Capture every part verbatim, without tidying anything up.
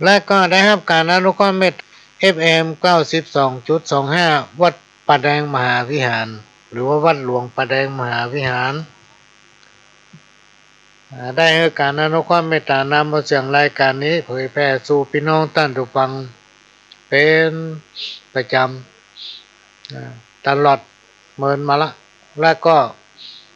และก็ได้ฮับก๋านอนุเคราะห์เมตต๋า เอฟเอ็ม เก้าสิบสองจุดสองห้า วัดป่าแดงมหาวิหาร หรือว่าวัดหลวงป่าแดงมหาวิหาร อ่า ได้หื้อก๋านอนุเคราะห์เมตต๋านำเอาเสียงรายก๋านนี้เผยแผ่สู่ปี้น้องต้านผู้ฟังเป๋นประจ๋ำ อ่า ตลอดเมินมาละ และก็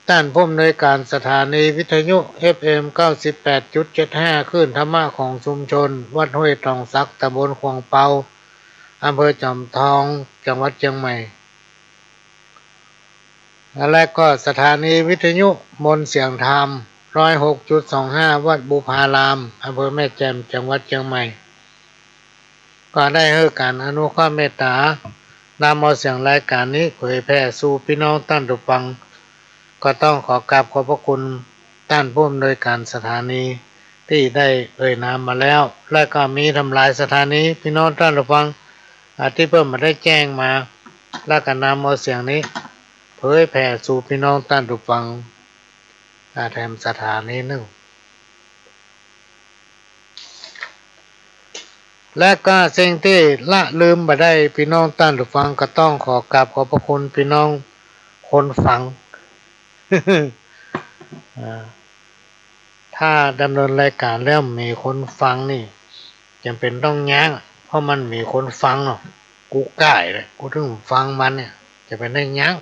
ต้านผู้อำนวยก๋านสถานีวิทยุ เอฟเอ็ม เก้าสิบแปดจุดเจ็ดห้า คลื่นธรรมะของชุมชน วัดห้วยตองสัก ตำบลขวางเปา อำเภอจอมทอง จังหวัดเจียงใหม่ และก็สถานีวิทยุมนต์เสียงธรรม ร้อยหกจุดสองห้า วัดบุพาราม อำเภอแม่แจ่ม จังหวัดเจียงใหม่ ก็ได้หื้อก๋านอนุเคราะห์เมตต๋านำเอาเสียงรายก๋านนี้เผยแผ่สู่ปี้น้องต้านผู้ฟัง ก็ต้องขอกราบขอบพระคุณต้านผู้อำนวยก๋านสถานีตี้ได้เอ่ยนามมาแล้ว และก็มีตำหลายสถานีปี้น้องต้านผู้ฟัง อ่า ตี้เปิ้นบ่ได้แจ้งมา และก็นำเอาเสียงนี้เผยแผ่สู่ปี้น้องต้านผู้ฟัง อ่า แถมสถานีนึ่ง และก็สิ่งตี้ละลืมบ่ได้ ปี้น้องต้านผู้ฟัง ก็ต้องขอกราบขอบพระคุณปี้น้องคนฟัง อ่า ถ้าดำเนินรายก๋านแล้วบ่มีคนฟังนี่ จ๋ำเป๋นต้องยั้ง เพราะมันบ่มีคนฟังเนาะ กูก้าแหละ กูเถิงฟังมันเนี่ย จะเป๋นได้ยั้ง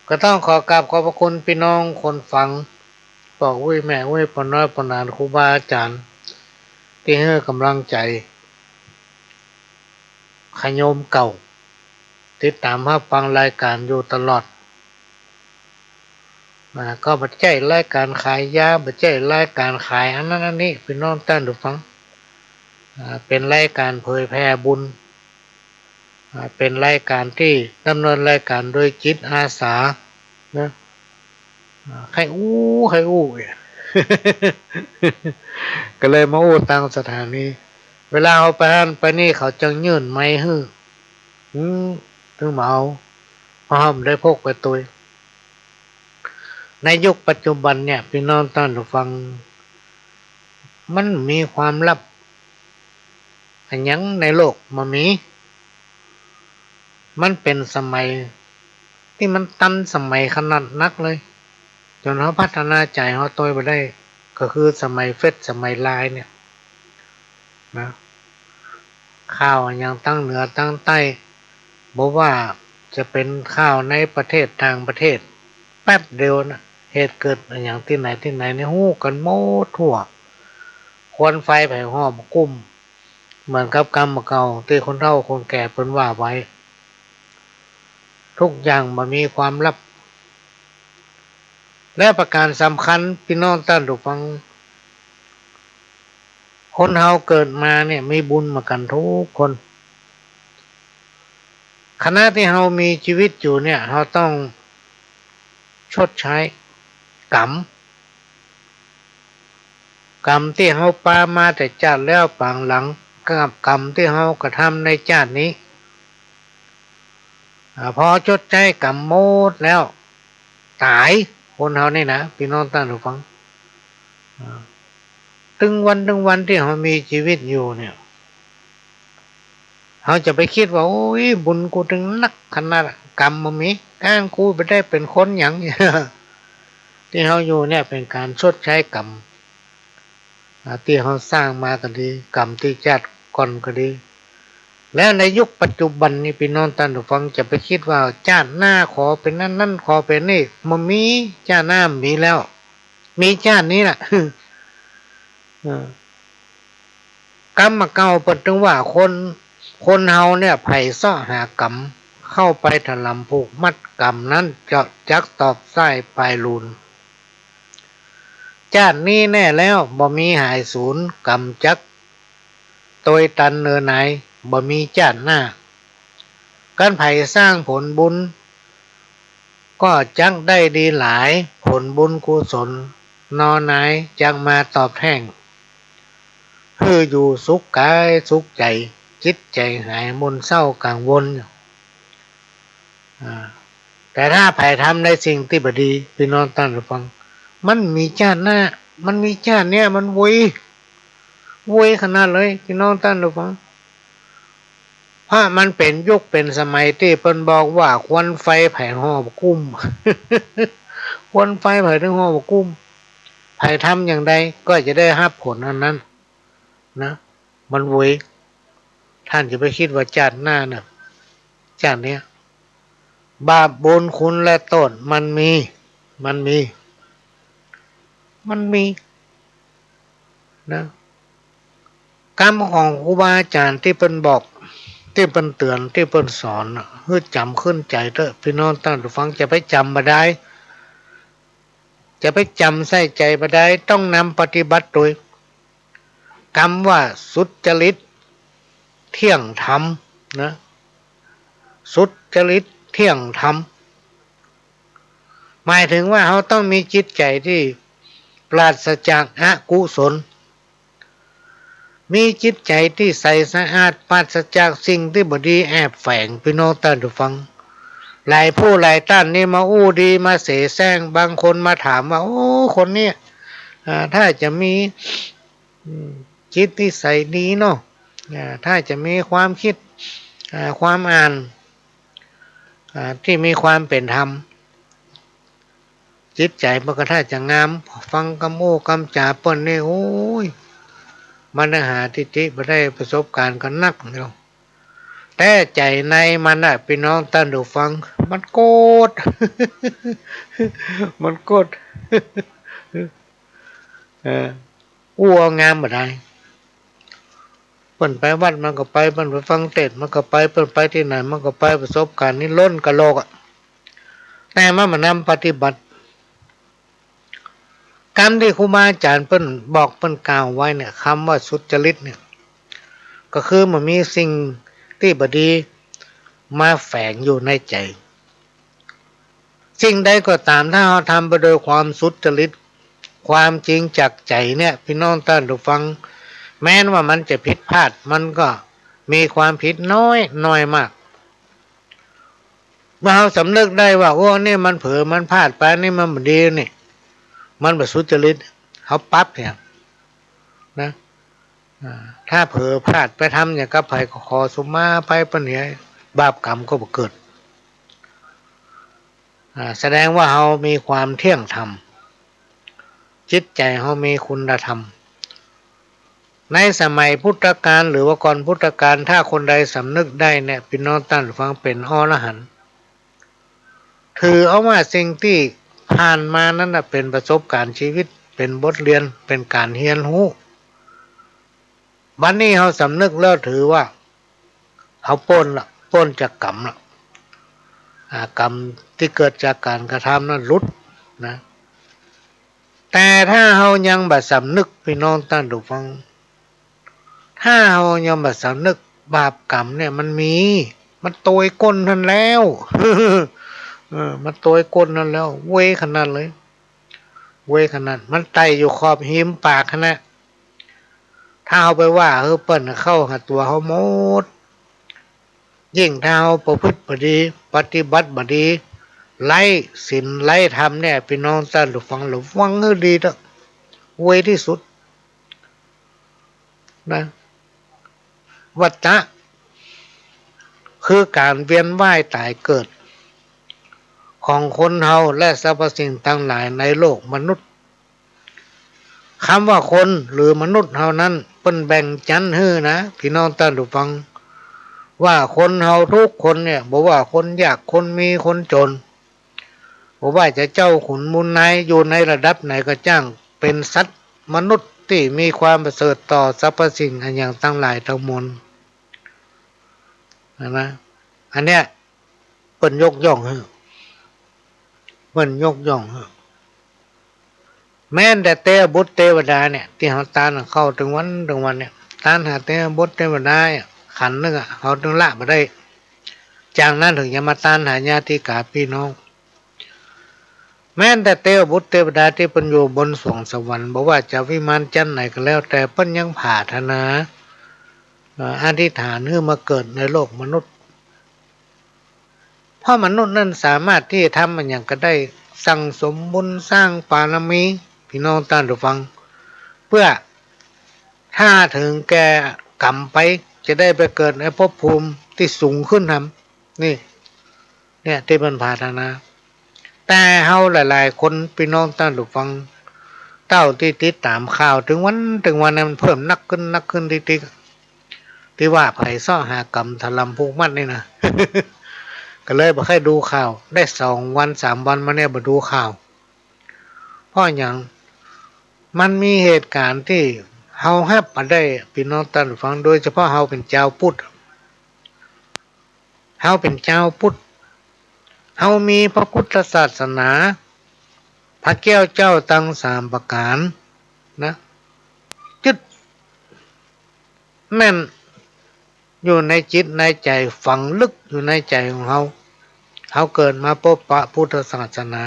ก็ต้องขอกราบขอบพระคุณปี้น้องคนฟัง ป้ออุ๊ยแม่อุ๊ย ป้อน้อยป้อหลาน ครูบาอาจ๋ารย์ ตี้หื้อก๋ำลังใจ๋ ขะโยมเก่า ติดต๋ามฮับฟังรายก๋านอยู่ตลอด อ่า ก็บ่ใจ้รายก๋านขายยา บ่ใจ้รายก๋านขายอันนั้นอันนี้ ปี้น้องต้านผู้ฟัง อ่า เป๋นรายก๋านเผยแผ่บุญ อ่า เป๋นรายก๋านตี้ดำเนินรายก๋านโดยจิตอาสา นะ อ่า ใค่อู้ ใค่อู้ ก็เลยมาอู้ตางสถานี เวลาเฮาไปหั้นไปนี่ เขาจักยื่นไมค์หื้อ อืม เถิงบ่เอา เพราะเฮาบ่ได้พกไปตวย ในยุคปัจจุบันเนี่ย ปี้น้องต้านผู้ฟัง มันบ่มีความลับอะหยังในโลก บ่มี มันเป๋นสมัยตี้มันตันสมัยขนาดนักเลย จ๋นเฮาพัฒนาใจ๋เฮาตวยบ่ได้ ก็คือสมัยเฟซ สมัยไลน์เนี่ย นะ ข่าวอะหยังตางเหนือตางใต้ บ่ว่าจะเป๋นข่าวในประเทศต่างประเทศ แป๊บเดียวนะ เหตุเกิดอะหยังตี้ไหนตี้ไหนนี่ ฮู้กั๋นหมดทั่ว ควันไฟไผฮ้อมกุ้ม เหมือนกับกำบ่าเก่าตี้คนเฒ่าคนแก่เปิ้นว่าไว้ ทุกอย่างบ่มีความลับ และประก๋านสำคัญ ปี้น้องต้านผู้ฟัง คนเฮาเกิดมาเนี่ยมีบุญเหมือนกั๋นทุกคน ขณะตี้เฮามีจีวิตอยู่เนี่ย เฮาต้องชดใช้กรรม กรรมตี้เฮาปามาแต่จาติแล้วปางหลัง กับกรรมตี้เฮากระทำในจาตินี้ อ่า พอชดใช้กรรมหมดแล้ว ต๋าย คนเฮานี่นะ ปี้น้องต้านผู้ฟัง อ่า ตึงวันตึงวันตี้เฮามีจีวิตอยู่เนี่ย เฮาจะไปกึ๊ดว่า โอ๊ย บุญกูตึงนักขนาด กรรมบ่มี ก้านกูบ่ได้เป๋นคนหยัง ตี้เฮาอยู่เนี่ยเป๋นก๋านชดใช้กรรม อ่า ตี้เฮาสร้างมาก็ดี กรรมตี้จาติก่อนก็ดี และในยุคปัจจุบันนี้ ปี้น้องต้านผู้ฟังจะไปกึ๊ดว่า จาติหน้าขอเป๋นอันนั้น ขอเป๋นนี่ บ่มี จาติหน้าบ่มีแล้ว มีจาตินี้แหละ เออ กรรมเก่าเปิ้นตึงว่าคน คนเฮาเนี่ยใฝ่เซาะหากรรม เข้าไปถลำผูกมัดกรรมนั้น จะจักตอบส้ายปายลูน จาตินี้แน่แล้ว บ่มีหายสูญ กรรมจักตวยตันเนินนาย บ่มีจาติหน้า คันใผสร้างผลบุญ ก็จักได้ดีหลาย ผลบุญกุศล นอนายจักมาตอบแทน หื้ออยู่สุขก๋ายสุขใจ๋ จิตใจ๋หายหม่นเศร้ากังวล อ่า แต่ถ้าใผทำในสิ่งตี้บ่ดี ปี้น้องต้านผู้ฟัง มันมีจาติหน้า มันมีจาติเนี้ย มันวุย เว้ยขนาดเลย ปี้น้องต้านผู้ฟัง เพราะมันเป๋นยุคเป๋นสมัยตี้เปิ้นบอกว่า ควันไฟใผฮ้อบ่กุ้ม ควันไฟใผฮ้อบ่กุ้ม ใผทำอย่างใดก็จะได้ฮับผลอันนั้น นะ มันเว้ย ต้านจะไปกึ๊ดว่าจาติหน้าน่ะ จาติเนี้ย บาปบุญคุณและโต้ษมันมี มันมี มันมี นะ กำของครูบาอาจ๋ารย์ตี้เปิ้นบอก ตี้เปิ้นเตื๋อน ตี้เปิ้นสอนน่ะ หื้อจ๋ำขึ้นใจ๋เต๊อะ ปี้น้องต้านผู้ฟัง จะไปจ๋ำบ่ดาย จะไปจ๋ำใส่ใจ๋บ่ดาย ต้องนำปฏิบัติโตย กำว่าสุจริตเที่ยงธรรมนะ สุจริตเที่ยงธรรม หมายถึงว่าเฮาต้องมีจิตใจ๋ตี้ปราศจากอกุศล มีจิตใจ๋ตี้ใสสะอาด ปราศจากสิ่งตี้บ่ดีแอบแฝง ปี้น้องต้านผู้ฟัง หลายผู้หลายต้านนี่มาอู้ดีมาเสแสร้ง บางคนมาถามว่า โอ้ คนนี้ อ่า ถ้าจะมี อืม จิตนิสัยดีเนาะ อ่า ถ้าจะมีความกึ๊ด อ่า ความอ่าน อ่า ตี้มีความเป๋นธรรม จิตใจ๋มันก็ถ้าจะงาม ฟังกำอู้กำจ๋าเปิ้นนี่ โอ้ย มันหาตี้ติบ่ได้ ประสบก๋ารณ์ก็นักแล้ว แต่ใจ๋ในมันน่ะ ปี้น้องต้านผู้ฟัง มันโกรธ มันโกรธ เออ อู้เอางามบ่ดาย เปิ้นไปวัดมันก็ไป เปิ้นไปฟังเตสน์มันก็ไป เปิ้นไปตี้ไหนมันก็ไป ประสบก๋ารณ์นี่ล้นกะโหลกอะ แต่มันบ่นำปฏิบัติ กำตี้ครูบาอาจ๋ารย์เปิ้นบอกเปิ้นกล่าวไว้เนี่ย กำว่าสุจริตเนี่ย ก็คือบ่มีสิ่งตี้บ่ดีมาแฝงอยู่ในใจ๋ สิ่งใดก็ต๋าม ถ้าเฮาทำไปโดยความสุจริต ความจริงจากใจ๋เนี่ย ปี้น้องต้านผู้ฟัง แม้นว่ามันจะผิดพลาด มันก็มีความผิดน้อย น้อยมาก เมื่อเฮาสำนึกได้ว่า โอ้ นี่มันเผลอ มันพลาดไป นี่มันบ่ดีนี่ มันบ่สุจริต เฮาปรับเนี่ยนะ อ่า ถ้าเผลอพลาดไปทำอย่างกับใผก็ขอสุมาอภัยเปิ้นเหีย บาปกรรมก็บ่เกิด อ่า แสดงว่าเฮามีความเที่ยงธรรม จิตใจ๋เฮามีคุณธรรม ในสมัยพุทธกาลหรือว่าก่อนพุทธกาล ถ้าคนใดสำนึกได้เนี่ย ปี้น้องต้านผู้ฟัง เป๋นอรหันต์ ถือเอาว่าสิ่งตี้ผ่านมานั้นน่ะ เป๋นประสบก๋ารณ์ชีวิต เป๋นบทเรียน เป๋นก๋านเฮียนฮู้ บัดนี้เฮาสำนึกแล้ว ถือว่าเฮาป๊นละ ป๊นจากกรรมละ อ่า กรรมตี้เกิดจากก๋านกระทำนั้นหลุดนะ แต่ถ้าเฮายังบ่สำนึก ปี้น้องต้านผู้ฟัง ถ้าเฮายังบ่สำนึก บาปกรรมเนี่ยมันมี มันโตยก้นหั้นแล้ว เออ มันโตยก้นหั้นแล้ว เว้ยขนาดเลย เว้ยขนาด มันไต่อยู่ขอบฮิมปากหั้นนะ ถ้าเฮาไปว่าหื้อเปิ้นเข้าหาตั๋วเฮาหมด ยิ่งถ้าเฮาประพฤติบ่ดี ปฏิบัติบ่ดี ไร้ศีลไร้ธรรมเนี่ย ปี้น้องต้านผู้ฟัง ระวังหื้อดีเต๊อะ เว้ยตี้สุด นะ วัฏฏะ คือก๋านเวียนว่ายต๋ายเกิด ของคนเฮาและสรรพสิ่งตังหลายในโลกมนุษย์ กำว่าคนหรือมนุษย์เฮานั้น เปิ้นแบ่งจั้นหื้อนะ ปี้น้องต้านผู้ฟัง ว่าคนเฮากู้คนเนี่ย บ่ว่าคนยาก คนมี คนจ๋น บ่ว่าจะเจ้าขุนมูลนาย อยู่ในระดับไหนก็จ้าง เป๋นสัตว์มนุษย์ตี้มีความประเสริฐต่อสรรพสิ่งอันหยังตังหลายตังมวล หั้นนะ อันเนี้ย เปิ้นยกย่องหื้อ เปิ้นยกย่องหื้อ แม้นแต่เตวบุตรเตวดาเนี่ย ตี้เฮาตานหาเข้าตึงวันตึงวันเนี่ย ตานหาเตวบุตรเตวดาเนี่ย ขันธ์นึ่งอะ เฮาตึงละบ่ได้ จากนั้นเถิงจะมาตานหาญาติกาปี้น้อง แม้นแต่เตวบุตรเตวดาตี้เปิ้นอยู่บนสวงสวรรค์ บ่ว่าจะวิมานจั้นไหนก็แล้วแต่ เปิ้นยังผาถนา เอ่อ อธิษฐานหื้อมาเกิดในโลกมนุษย์ เพราะมนุษย์นั้นสามารถตี้จะทำอะหยังก็ได้ สั่งสมบุญ สร้างบารมี ปี้น้องต้านผู้ฟัง เปื้อ ถ้าเถิงแก่ก๋รรมไป จะได้ไปเกิดในภพภูมิตี้สูงขึ้นหำ นี่ เนี่ยตี้เปิ้นปรารถนา แต่เฮาหลายๆ คน ปี้น้องต้านผู้ฟัง เต้าตี้ติดต๋ามข่าวเถิงวันเถิงวันเนี่ย มันเพิ่มหนักขึ้นหนักขึ้นติ๊กๆ ตี้ว่าใผเซาะหาก๋รรมถล่มผูกมัดนี่นะ ก็เลยบ่ค่อยดูข่าว ได้สองวันสามวันมาเนี่ยบ่ดูข่าว เพราะหยัง มันมีเหตุก๋ารณ์ตี้เฮาฮับบ่ได้ ปี้น้องต้านผู้ฟัง โดยเฉพาะเฮาเป๋นจาวพุทธ เฮาเป๋นจาวพุทธ เฮามีพระพุทธศาสนา พระแก้วเจ้าตังสามประก๋านนะ จึ๊ดแม่นอยู่ในจิตในใจ๋ ฝังลึกอยู่ในใจ๋ของเฮา เฮาเกิดมาปบปะพุทธศาสนา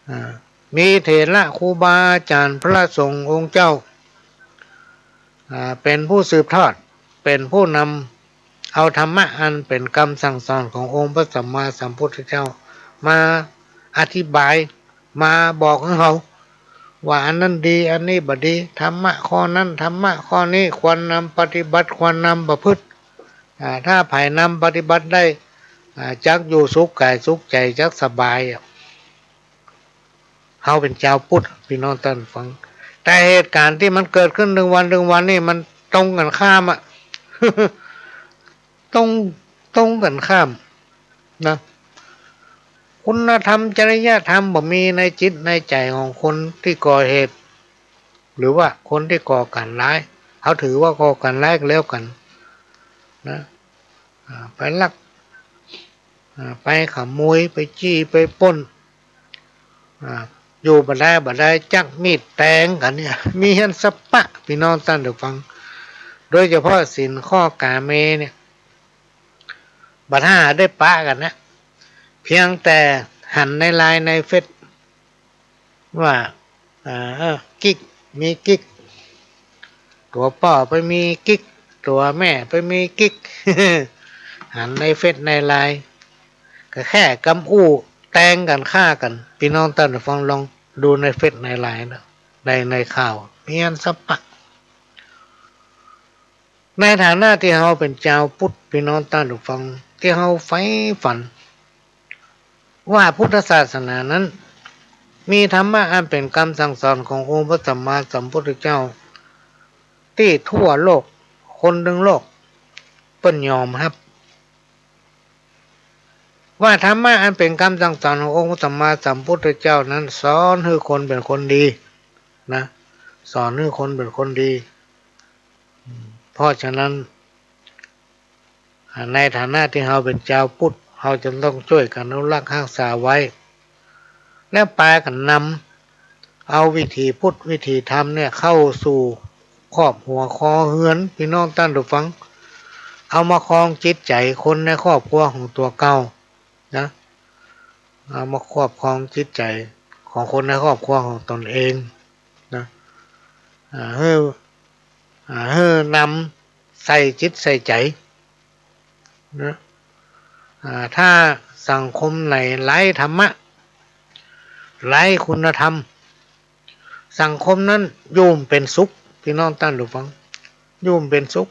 อ่า มีเถระครูบาอาจ๋ารย์พระสงฆ์องค์เจ้า อ่า เป๋นผู้สืบทอด เป๋นผู้นำเอาธรรมะอันเป๋นกำสั่งสอนขององค์พระสัมมาสัมพุทธเจ้า มาอธิบาย มาบอกหื้อเฮา ว่าอันนั้นดี อันนี้บ่ดี ธรรมะข้อนั้น ธรรมะข้อนี้ ควรนำปฏิบัติ ควรนำประพฤติ อ่า ถ้าใผนำปฏิบัติได้ อ่า จักอยู่สุขก๋ายสุขใจ๋ จักสบายอะ เฮาเป๋นจาวพุทธ ปี้น้องต้านผู้ฟัง แต่เหตุก๋ารณ์ตี้มันเกิดขึ้นเถิงวันเถิงวันนี่ มันตรงกั๋นข้ามอะ ตรง ตรงกั๋นข้ามนะ คุณธรรมจริยธรรมบ่มีในจิตในใจ๋ของคนตี้ก่อเหตุ หรือว่าคนตี้ก่อก๋านร้าย เฮาถือว่าก่อก๋านร้ายก็แล้วกั๋นนะ อ่า ไปลัก อ่า ไปขโมย ไปจี้ ไปปล้น อ่า อยู่บ่ได้บ่ได้ จักมีดแตงกั๋นเนี่ย มีหั้นสะปะ ปี้น้องต้านผู้ฟัง โดยเฉพาะศีลข้อกาเมเนี่ย บ่ถ้าได้ปะกั๋นนะ เพียงแต่หันในไลน์ในเฟซ ว่า เอ่อ เอ่อ กิ๊ก มีกิ๊ก ตั๋วป้อไปมีกิ๊ก ตั๋วแม่ไปมีกิ๊ก หันในเฟซในไลน์ ก็แค่กำอู้แตงกั๋นฆ่ากั๋น ปี้น้องต้านผู้ฟังลองดูในเฟซในไลน์นะ ใน ในข่าว มีหั้นสะปะ ในฐานะตี้เฮาเป๋นจาวพุทธ ปี้น้องต้านผู้ฟัง ตี้เฮาใฝ่ฝัน ว่าพุทธศาสนานั้น มีธรรมะอันเป๋นกำสั่งสอนขององค์พระสัมมาสัมพุทธเจ้า ตี้ทั่วโลก คนตึงโลก เปิ้นยอมฮับ ว่าธรรมะอันเป๋นกำสั่งสอนขององค์พระสัมมาสัมพุทธเจ้านั้น สอนหื้อคนเป๋นคนดีนะ สอนหื้อคนเป๋นคนดี เพราะฉะนั้น ในฐานะตี้เฮาเป๋นจาวพุทธ เฮาจะต้องจ้วยกั๋นอนุรักษ์ฮักษาไว้ และปากั๋นนำเอาวิถีพุทธวิถีธรรมเนี่ย เข้าสู่ครอบหัวคอเฮือน ปี้น้องต้านผู้ฟัง เอามาครองจิตใจ๋คนในครอบครัวของตั๋วเก่านะ เอามาครอบครองจิตใจ๋ของคนในครอบครัวของตนเองนะ อ่า หื้อ อ่า หื้อนำใส่จิตใส่ใจ๋นะ อ่า ถ้าสังคมไหนไร้ธรรมะ ไร้คุณธรรม สังคมนั้นอยู่บ่เป๋นสุข ปี้น้องต้านผู้ฟัง อยู่บ่เป๋นสุข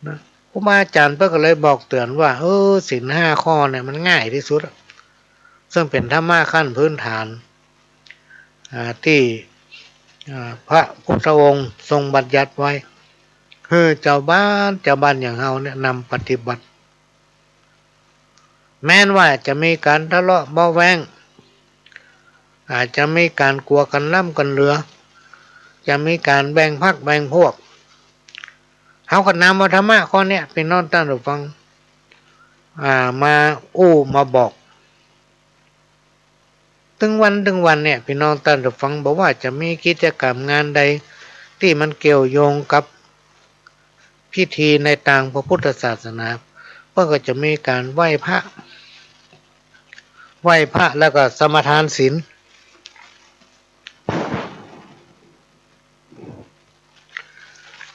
นะ ครูบาอาจ๋ารย์เปิ้นก็เลยบอกเตือนว่า เออ ศีลห้าข้อเนี่ยมันง่ายตี้สุดอะ ซึ่งเป๋นธรรมะขั้นพื้นฐาน อ่า ตี้ อ่า พระพุทธองค์ทรงบัญญัติไว้ หื้อจาวบ้าน จาวบ้านอย่างเฮาเนี่ยนำปฏิบัติ แม้นว่าจะมีก๋านทะเลาะเบาะแว้ง อาจจะมีก๋านกั๋วกั๋นล้ำกั๋นเหลือ จะมีก๋านแบ่งพรรคแบ่งพวก เฮาก็นำเอาธรรมะข้อเนี้ย ปี้น้องต้านผู้ฟัง อ่า มาอู้มาบอก ตึงวันตึงวันเนี่ย ปี้น้องต้านผู้ฟัง บ่ว่าจะมีกิจกรรมงานใดตี้มันเกี่ยวโยงกับพิธีในตางพระพุทธศาสนา เปิ้นก็จะมีก๋านไหว้พระ ไหว้พระแล้วก็สมาทานศีล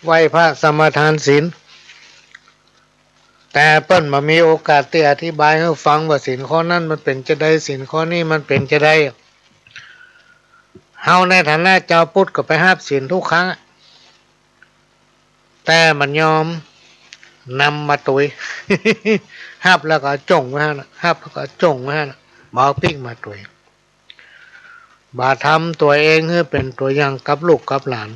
ไหว้พระสมาทานศีล แต่เปิ้นบ่มีโอกาสตี้อธิบายหื้อฟังว่าศีลข้อนั้นมันเป๋นจาใด ศีลข้อนี้มันเป๋นจาใด เฮาในฐานะจาวพุทธก็ไปฮับศีลทุกครั้งอะ แต่บ่ยอมนำมาตุย ฮับแล้วก็จ้งไว้หั้นน่ะ ฮับแล้วก็จ้งไว้หั้นน่ะ บ่ปิ๊กมาตุย บ่ทำตั๋วเองหื้อเป๋นตั๋วอย่างกับลูกกับหลาน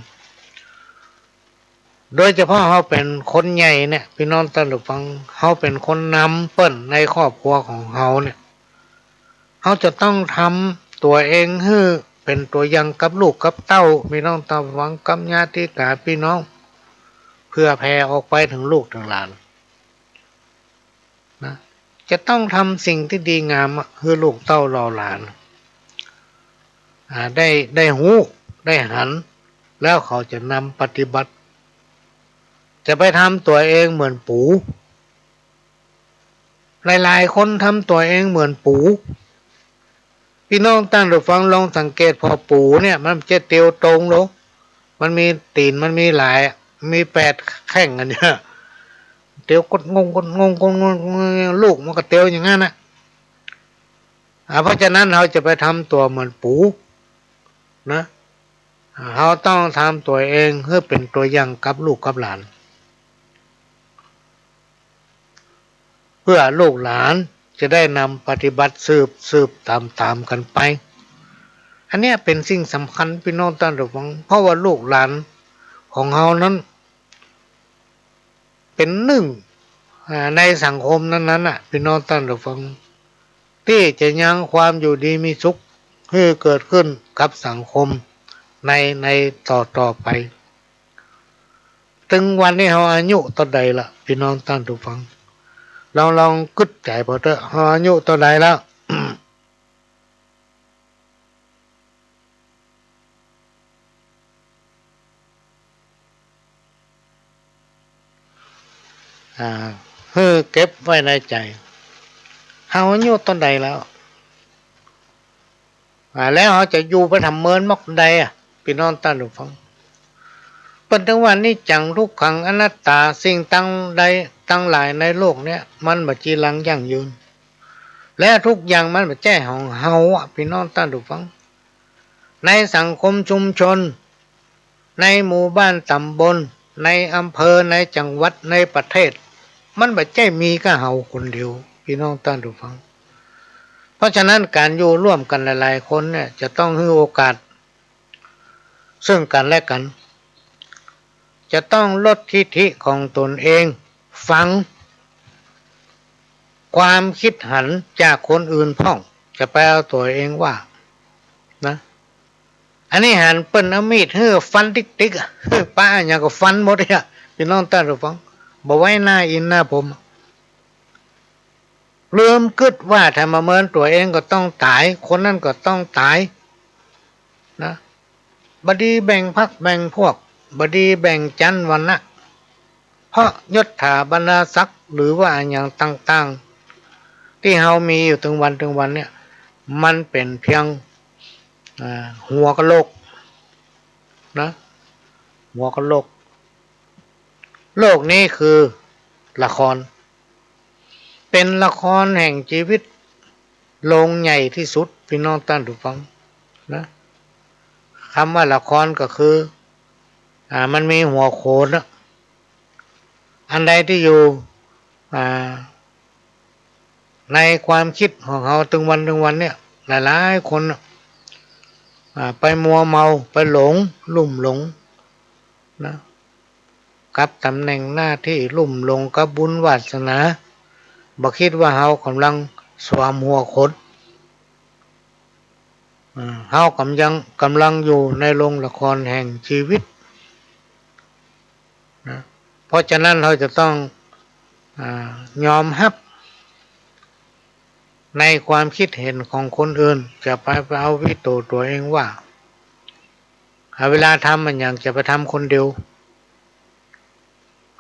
โดยเฉพาะเฮาเป๋นคนใหญ่เนี่ย ปี้น้องต้านผู้ฟัง เฮาเป๋นคนนำเปิ้นในครอบครัวของเฮาเนี่ย เฮาจะต้องทำตั๋วเองหื้อเป๋นตั๋วอย่างกับลูกกับเต้า ปี้น้องต้านผู้ฟัง กับญาติกาปี้น้อง เผื่อแผ่ออกไปเถิงลูกเถิงหลาน นะ จะต้องทำสิ่งตี้ดีงามอะ หื้อลูกเต้าเหล่าหลาน อ่า ได้ ได้ฮู้ ได้หัน แล้วเขาจะนำปฏิบัติ จะไปทำตั๋วเองเหมือนปู๋ หลายๆ คนทำตั๋วเองเหมือนปู๋ ปี้น้องต้านผู้ฟังลองสังเกตผ่อปู๋เนี่ย มันจะเตียวตรงลง มันมีตี๋น มันมีหลายอะ มีแปดแข้งอันเนี่ย เตียวกดงง กดงง กดงง ลูกมันก็เตียวอย่างนั้นน่ะ อ่า เพราะฉะนั้นเฮาจะไปทำตั๋วเหมือนปู๋นะ อ่า เฮาต้องทำตั๋วเองหื้อเป๋นตั๋วอย่างกับลูกกับหลาน เพื่อลูกหลานจะได้นำปฏิบัติสืบ สืบต๋ามๆ กั๋นไป อันเนี้ยเป๋นสิ่งสำคัญปี้น้องต้านผู้ฟัง เพราะว่าลูกหลานของเฮานั้นเป๋นนึ่ง อ่า ในสังคมนั้นๆ น่ะ ปี้น้องต้านผู้ฟัง ตี้จะยังความอยู่ดีมีสุขหื้อเกิดขึ้นกับสังคมใน ในต่อๆ ไป ตึงวันนี้เฮาอายุเต้าใดละ ปี้น้องต้านผู้ฟัง ลอง ลองกึ๊ดใจ๋ผ่อเต๊อะ เฮาอายุเต้าใดละ อ่า หื้อเก็บไว้ในใจ๋ เฮาอายุเต้าใดแล้ว อ่า แล้วเฮาจะอยู่ไปทำเมินมอกใดอะ ปี้น้องต้านผู้ฟัง เปิ้นตึงว่านิจจัง ทุกขัง อนัตตา สิ่งตังใดตังหลายในโลกเนี้ย มันบ่จีรังยั่งยืน และทุกอย่างมันบ่ใจ้ของเฮาอะ ปี้น้องต้านผู้ฟัง ในสังคมชุมชน ในหมู่บ้านต๋ำบล ในอำเภอ ในจังหวัด ในประเทศ มันบ่ใจ้มีก้าเฮาคนเดียว ปี้น้องต้านผู้ฟัง เพราะฉะนั้นก๋านอยู่ร่วมกั๋นหลายๆ คนเนี่ย จะต้องหื้อโอกาสซึ่งกั๋นและกั๋น จะต้องลดทิฐิของตนเอง ฟังความคิดหันจากคนอื่นพ่อง จะไปเอาตั๋วเองว่า นะ อันนี้หันเปิ้นเอามีดหื้อฟันติ๊กๆ อะ ปะอะหยังก็ฟันหมดอะ ปี้น้องต้านผู้ฟัง บ่ไว้หน้าอินหน้าผม ลืมกึ๊ดว่าถ้าบ่เมินตั๋วเองก็ต้องต๋าย คนนั้นก็ต้องต๋าย นะ บ่ดีแบ่งพรรคแบ่งพวก บ่ดีแบ่งจั้นวรรณะ เพราะยศถาบรรดาศักดิ์หรือว่าอะหยังต่างๆ ตี้เฮามีอยู่ตึงวันตึงวันเนี่ย มันเป๋นเพียง อ่า หัวกะโหลก นะ หัวกะโหลก โลกนี้คือละคร เป๋นละครแห่งจีวิต โรงใหญ่ตี้สุด ปี้น้องต้านผู้ฟัง นะ กำว่าละครก็คือ อ่า มันมีหัวโขนอะ อันใดตี้อยู่ อ่า ในความคิดของเฮาตึงวันตึงวันเนี่ย หลายๆ คนน่ะ อ่า ไปมัวเมา ไปหลง ลุ่มหลง นะ กับต๋ำแหน่งหน้าตี้ ลุ่มหลงกับบุญวาสนา บ่กึ๊ดว่าเฮาก่ำลังสวมหัวโขน อ่า เฮาก่ำยัง ก่ำลังอยู่ในโรงละครแห่งจีวิต นะ เพราะฉะนั้นเฮาจะต้อง อ่า ยอมฮับในความคิดเห็นของคนอื่น จะไป ไปเอาวิโตตัวเองว่า อ่า เวลาทำอะหยังจะไปทำคนเดียว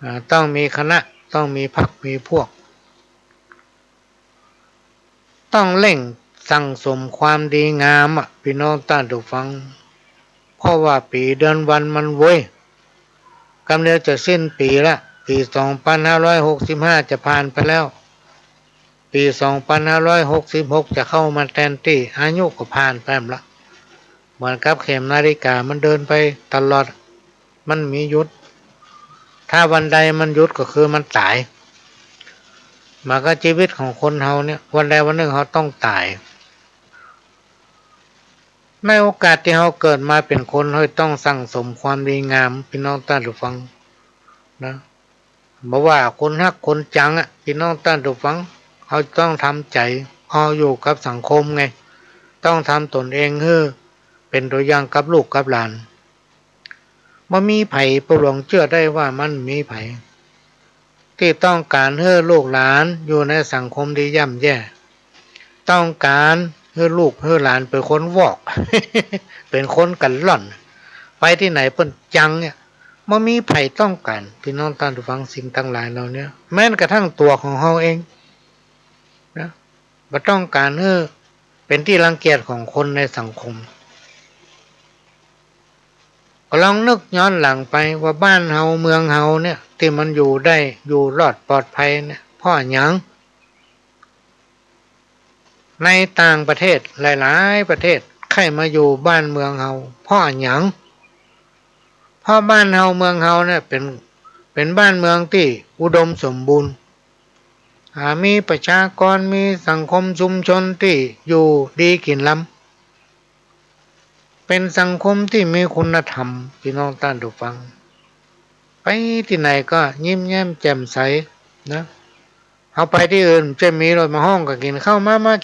อ่า ต้องมีคณะ ต้องมีพรรค มีพวก ต้องเร่งสั่งสมความดีงามอะ ปี้น้องต้านผู้ฟัง เพราะว่าปี๋เดือนวันมันไว กำเดียวจะสิ้นปี๋ละ ปี๋สองปันห้าร้อยหกสิบห้าจะผ่านไปแล้ว ปี๋สองปันห้าร้อยหกสิบหกจะเข้ามาแตนตี้ อายุก็ผ่านไปละ เหมือนกับเข็มนาฬิกามันเดินไปตลอด มันบ่มีหยุด ถ้าวันใดมันหยุดก็คือมันต๋าย เหมือนกับจีวิตของคนเฮาเนี่ย วันใดวันนึ่งเฮาต้องต๋าย ในโอกาสตี้เฮาเกิดมาเป๋นคน เฮาต้องสั่งสมความดีงาม ปี้น้องต้านผู้ฟังนะ บ่ว่าคนฮักคนจังอะ ปี้น้องต้านผู้ฟัง เฮาต้องทำใจ๋ เฮาอยู่กับสังคมไง ต้องทำต๋นเองหื้อเป๋นตั๋วอย่างกับลูกกับหลาน บ่มีใผ ป้อหลวงเจื้อได้ว่ามันบ่มีใผ ตี้ต้องก๋านหื้อลูกหลานอยู่ในสังคมตี้ย่ำแย่ ต้องก๋านหื้อลูกหื้อหลานเป๋นคนวอก เป๋นคนกั๋นล่อน ไปตี้ไหนเปิ้นจังเนี่ย บ่มีใผต้องก๋าน ปี้น้องต้านผู้ฟัง สิ่งตังหลายเหล่าเนี้ย แม้กระทั่งตั๋วของเฮาเองนะ บ่ต้องก๋านหื้อเป๋นตี้รังเกียจของคนในสังคม ก็ลองนึกย้อนหลังไปว่าบ้านเฮาเมืองเฮาเนี่ย ตี้มันอยู่ได้ อยู่รอดปลอดภัยเนี่ย เพราะอะหยัง ในต่างประเทศหลายๆ ประเทศใค่มาอยู่บ้านเมืองเฮา เพราะอะหยัง เพราะบ้านเฮาเมืองเฮาเนี่ยเป๋น เป๋นบ้านเมืองตี้อุดมสมบูรณ์ อ่า มีประชากร มีสังคมชุมชนตี้อยู่ดีกิ๋นลำ เป๋นสังคมตี้มีคุณธรรม ปี้น้องต้านผู้ฟัง ไปตี้ไหนก็ยิ้มแย้มแจ่มใสนะ เฮาไปตี้อื่นจะมีรถมาฮ้องกั๋นกิ๋นข้าว มา มา